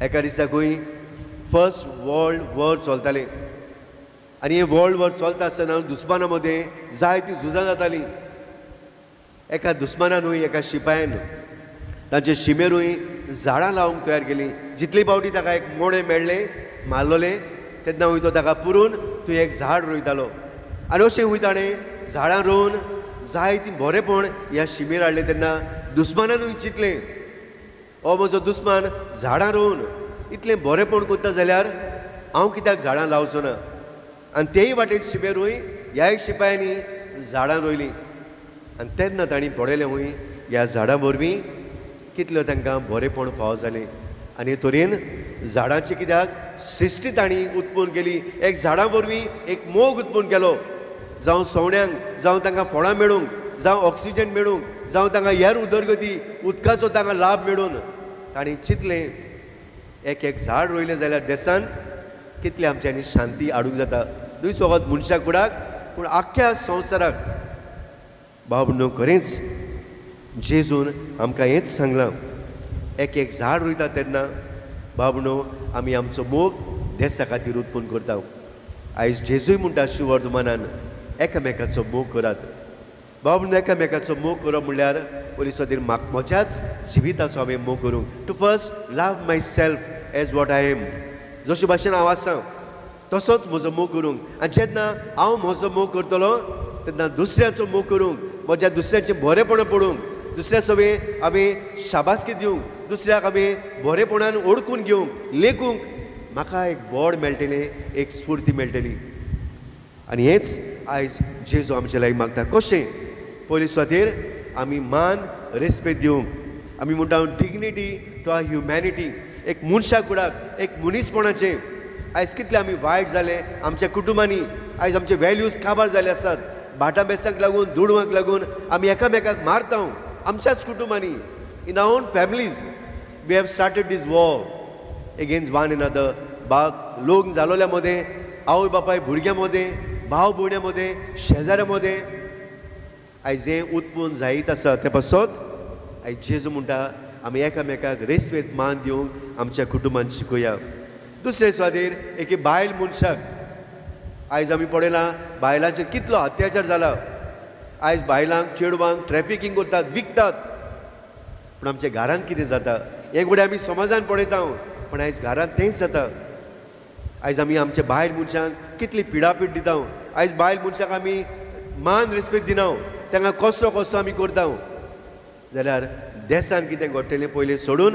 एका दिसाकूय first world war चलतालें आनी हें वर्ल्ड वॉर चलता आसतना दुस्माना मदें जायतीं झुजां जातालीं. एका दुस्मानानूय एका शिपायान तांचे शिमेरूय झाडां लावंक तयार केलीं. जितले फावटी ताका एक मोणें मेळ्ळें मारलोलें तेन्ना वय तो ताका पुरून तूं एक झाड रोयतालो. आनी अशें वय ताणें झाडां रोवन जायतीं बरेंपण ह्या शिमेर हाडलें. तेन्ना दुस्मानानूय चिंतलें, हो म्हजो दुस्मान झाडां रोवन इतलें बरेंपण करता जाल्यार हांव कित्याक झाडां लावचो ना. आनी तेय वाटेन शिमेरूय ह्याय शिपायांनी झाडां रोयलीं. आनी तेन्ना तांणी पळयलें हूंय ह्या झाडां वरवीं कितल्यो तांकां बरेंपण फावो जालें. आनी हे तरेन झाडांची कित्याक सृश्टी तांणी उत्पन्न केली. एक झाडां वरवीं एक मोग उत्पन्न केलो, जावं सवण्यांक, जावं तांकां फळां मेळूंक, जावं ऑक्सिजन मेळूंक, जावं तांकां हेर उदरगती उदकाचो तांकां लाभ मेळून तांणी चिंतलें एक एक झाड रोयलें जाल्यार देसान कितलें आमच्यांनी शांती हाडूंक जाता, न्हय फकत मनशा कुडाक पूण आख्ख्या संवसाराक. बाब न्हू खरेंच जेजून आमकां हेंच सांगलां, एक एक झाड रोयता तेन्ना बाब न्हू आमी आमचो मोग देसा खातीर उत्पन्न करता. आयज जेजूय म्हणटा शिवर्तमानान एकामेकाचो मोग करात. बाब न्हू एकामेकाचो मोग करप म्हणल्यार पयलीं सुवातेर म्हज्याच जिविताचो हांवें मोग करूंक. To first love myself as what I am, जशे भाशेन हांव आसा तसोच म्हजो मोग करूंक. आनी जेन्ना हांव म्हजो मोग करतलो तेन्ना दुसऱ्याचो मोग करूंक, म्हज्या दुसऱ्याचें बरेंपण पडूंक, दुसऱ्या सवें हांवें शाबासकी दिवंक, दुसऱ्याक हांवें बरेपणान ओळखून घेवंक, लेखूंक म्हाका एक बोड मेळटलें, एक स्फुर्ती मेळटली. आनी हेंच आयज जेजू आमचे लागीं मागता. कशें? पयली सुवातेर आमी मान रेस्पेद दिवंक, आमी म्हणटा डिग्निटी टू our humanity, एक मनशा कुडाक, एक मनीसपणाचें. आयज कितले आमी वायट जाले आमच्या कुटुंबांनी, आयज आमचे वेल्यूज काबार जाले आसात. भाटां बेसांक लागून, दुडवांक लागून आमी एकामेकाक मारता आमच्याच कुटुंबांनी. In our own families we have started this war against one another. बाग लोक जालोल्या मदें, आवय बापाय भुरग्यां मदें, भाव भयण्यां मदें, शेजाऱ्यां मदें आयज हें उत्पन्न जायत आसा. ते पासत आयज जेजू म्हणटा आमी एकामेकाक रेस्पेद मान दिवंक आमच्या कुटुंबान शिकोया. दुसरे सुवातेर एके बायल मनशाक आयज आमी पळयलां बायलांचेर कितलो अत्याचार जाला. आयज बायलांक चेडवांक ट्रॅफिकींग करतात, विकतात. पूण आमच्या घरांत कितें जाता हें घडये आमी समाजान पळयता, पूण आयज घरांत तेंच जाता. आयज आमी आमच्या बायल मनशांक कितली पिडापीड दिता. आयज बायल मनशाक आमी मान रेस्पेद दिना, तांकां कसो कसो आमी करता. जाल्यार देसान कितें घडटलें पयलीं सोडून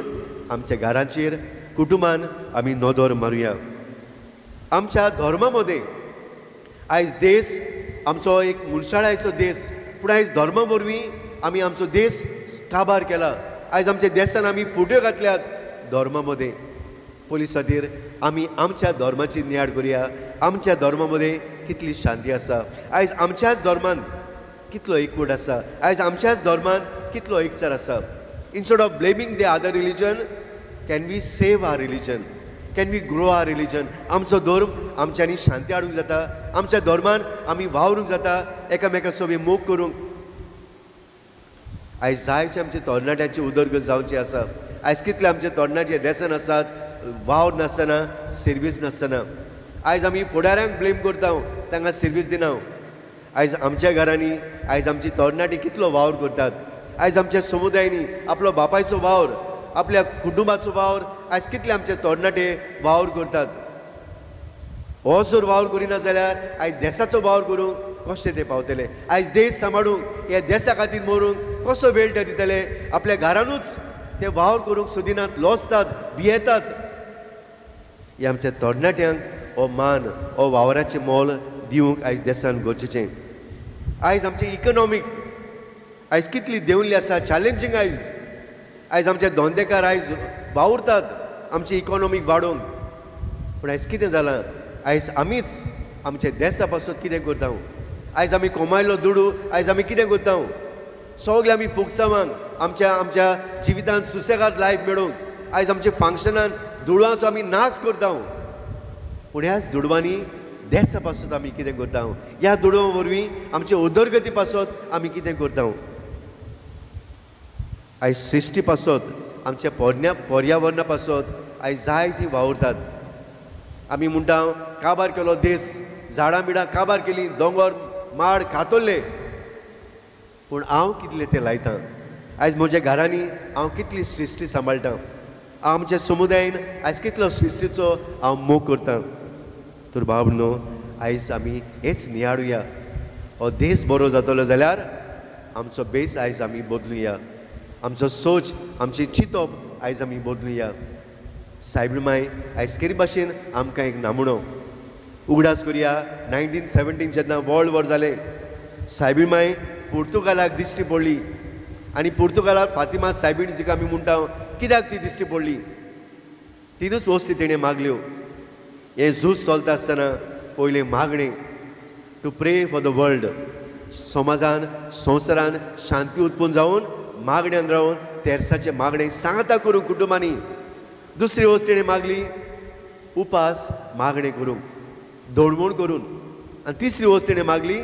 आमच्या घरांचेर, कुटुंबान आमी नदर मारुया. आमच्या धर्मा मदें आयज देस आमचो एक मनशाळायचो देस, पूण आयज धर्मा वरवीं आमी आमचो देस काबार केला. आयज आमच्या देसान आमी फुट्यो घातल्यात धर्मा मदें. पयलीं खातीर आमी आमच्या धर्माची नियाळ करुया. आमच्या धर्मा मदें कितली शांती आसा. आयज आमच्याच धर्मान कितलो एकवट आसा. आयज आमच्याच धर्मान कितलो एकचार आसा. Instead of blaming the other religion, can we save our religion, can we grow our religion. आमचो धर्म आमच्यांनी शांती हाडूंक जाता, आमच्या धर्मान आमी वावरूंक जाता, एकामेका सोबी मोग करूंक. आयज जायचे आमचे तरणाट्यांची उदरगत जावची आसा. आयज कितले आमचे तरणाटे देसान आसात, वावर नासतना, सर्वीस नासतना. आयज आमी फुडाऱ्यांक ब्लेम करता, तांकां सर्वीस दिना. आयज आमच्या घरांनी आयज आमची तरणाटी कितलो वावर करतात. आयज आमच्या समुदायांनी आपलो बापायचो वावर, आपल्या कुटुंबाचो वावर आयज कितले आमचे तरणाटे वावर करतात. हो जर वावर करिना जाल्यार आयज देसाचो वावर करूंक कशें ते पावतले. आयज देश सांबाळूंक, ह्या देसा खातीर मरूंक कसो वेळ ते दितले. आपल्या घरानूच ते वावर करूंक सोदिनात, लजतात, भियेतात. ह्या आमच्या तरणाट्यांक हो मान, हो वावराचें मोल दिवंक आयज देसान गरजेचें. आयज आमचें इकनॉमीक आयज कितली देंवली आसा, चॅलेंजींग. आयज आयज आमचे धंदेकार आयज वावुरतात आमची इकॉनॉमीक वाडोवंक, पूण आयज कितें जालां, आयज आमीच आमच्या देसा पासून कितें करता. आयज आमी कमायलो दुडू आयज आमी कितें करता, सगळे आमी फुकसांवांक आमच्या आमच्या जिवितांत सुसेगाद लायफ मेळोवंक आयज आमच्या फंक्शनान दुडवांचो आमी नाश करता. पूण ह्याच दुडवांनी देसा पासून आमी कितें करता, ह्या दुडवां वरवीं आमचे उदरगती पासत आमी कितें करता. आयज सृश्टी पासत, आमच्या पोरण्या पर्यावरणा पासत आयज जायतीं वावुरतात. आमी म्हणटा काबार केलो देस, झाडां बिडां काबार केली, दोंगर माड कातरले, पूण हांव कितले ते लायतां? आयज म्हज्या घरांनी हांव कितली सृश्टी सांबाळटा? आमच्या समुदायन आयज कितलो सृश्टीचो हांव मोग करता? तर भाव न्हू, आयज आमी हेच नियाळुया. हो देश बरो जातलो जाल्यार आमचो बेस आयज आमी बदलुया, आमचो सोच, आमचें चिंतप आयज आमी बदलुया. सायबीण माय आयज केरी भाशेन आमकां एक नामणो उगडास करुया. 1917 जेन्ना वर्ल्ड वॉर जालें, सायबीण माय पुर्तुगालाक दिश्टी पडली आनी पुर्तुगालाक फातिमा सायबीण जिका आमी म्हणटा, कित्याक ती दिश्टी पडली? तिनूच वस्ती तिणें मागल्यो. हें झूज चलता आसतना पयलें मागणें to pray for the world, समाजान संवसारान शांती उत्पन्न जावन मागण्यान रावन तेरसाचें मागणें सांगता करूंक कुटुंबांनी. दुसरी वस्त तिणें मागली उपास मागणें करूंक, दळवण करून. आनी तिसरी वस्त तिणें मागली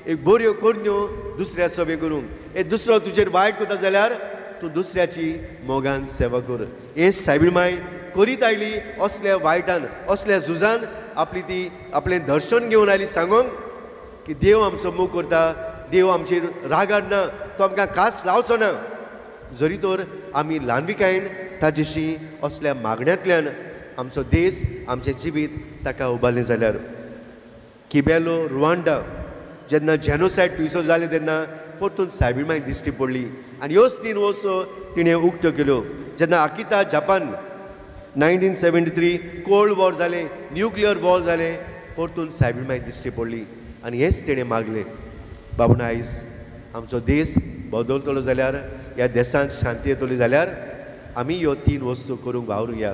एक बऱ्यो करण्यो दुसऱ्या सभे करूंक. एक दुसरो तुजेर वायट करता जाल्यार तूं दुसऱ्याची मोगान सेवा कर. हे सायबीण माय करीत आयली असल्या वायटान, असल्या झुजान आपली ती आपलें दर्शन घेवन आयली सांगूंक की देव आमचो मोग करता, देव आमचेर रागार ना, तो आमकां कास लावचो ना. जरी तर आमी ल्हानविकायेन ताजेशी असल्या मागण्यांतल्यान आमचो देश, आमचें जिवीत ताका उबारलें जाल्यार. किबेलो रुवांडा जेन्ना जेनोसायड थंयसर जालें तेन्ना परतून सायबीण माय दिश्टी पडली आनी ह्योच तीन वस्तू तिणें उक्त्यो केल्यो. जेन्ना आकिता जापान 1973 कोल्ड वॉर जालें, न्युक्लियर वॉर जालें, परतून सायबीण माय दिश्टी पडली आनी हेंच तिणें मागलें. बाबून आयज आमचो देश बदलतलो जाल्यार, ह्या देशांत शांती येतली जाल्यार आमी ह्यो तीन वस्तू करूंक वावरुया.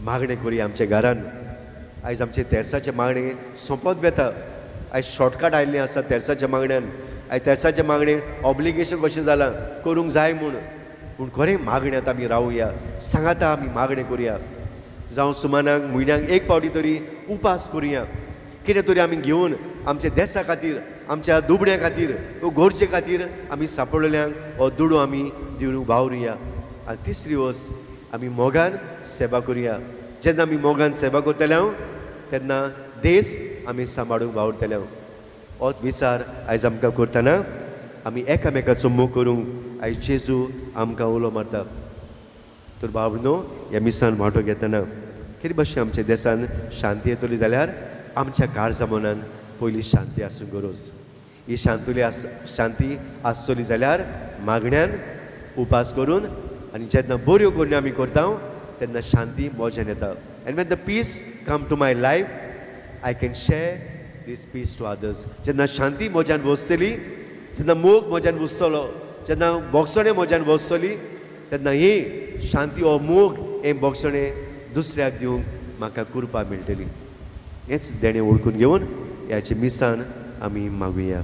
मागणें करुया आमच्या घरान. आयज आमचें तेरसाचें मागणें सोंपत वता. आयज शॉर्टकट आयिल्लें आसा तेरसाच्या मागण्यान. आयज तेरसाचें मागणें ऑब्लिगेशन कशें जालां, करूंक जाय म्हूण. पूण खरें मागण्यांत आमी रावया, सांगाता आमी मागणें करुया. जावं सुमानाक म्हयन्याक एक फावटी तरी उपास करुया. कितें तरी आमी घेवन आमच्या देसा खातीर, आमच्या दुबण्या खातीर, गरजे खातीर आमी सांपडलेल्यांक हो दुडू आमी दिवन वावरुया. आनी तिसरी वस्त आमी मोगान सेवा करुया. जेन्ना आमी मोगान सेवा करतले हांव तेन्ना देश आमी सांबाळूंक वावुरतले. होच विचार आयज आमकां करतना आमी एकामेकाचो मोग करूंक आयज जेजू आमकां उलो मारता. तर भाव न्हू, ह्या मिसान वांटो घेतना कितें भाशेन आमच्या देसान शांती येतली जाल्यार आमच्या काळजा मनान पयली शांती आसूंक गरज. ही शांतुली शांती आसतली जाल्यार मागण्यान उपास करून आनी जेन्ना बऱ्यो करण्यो आमी करता तेन्ना शांती मोज्यान येता. And when the peace come to my life I can share this peace to others. जेन्ना शांती म्हज्यान बसतली, जेन्ना मोग म्हज्यान बसतलो, जेन्ना बोगसणें म्हज्यान बसतली, तेन्ना ही शांती हो मोग हें बोगसणें दुसऱ्याक दिवंक म्हाका कृपा मेळटली. हेंच देणें वळखून घेवन ह्याचे मिसान आमी मागुया.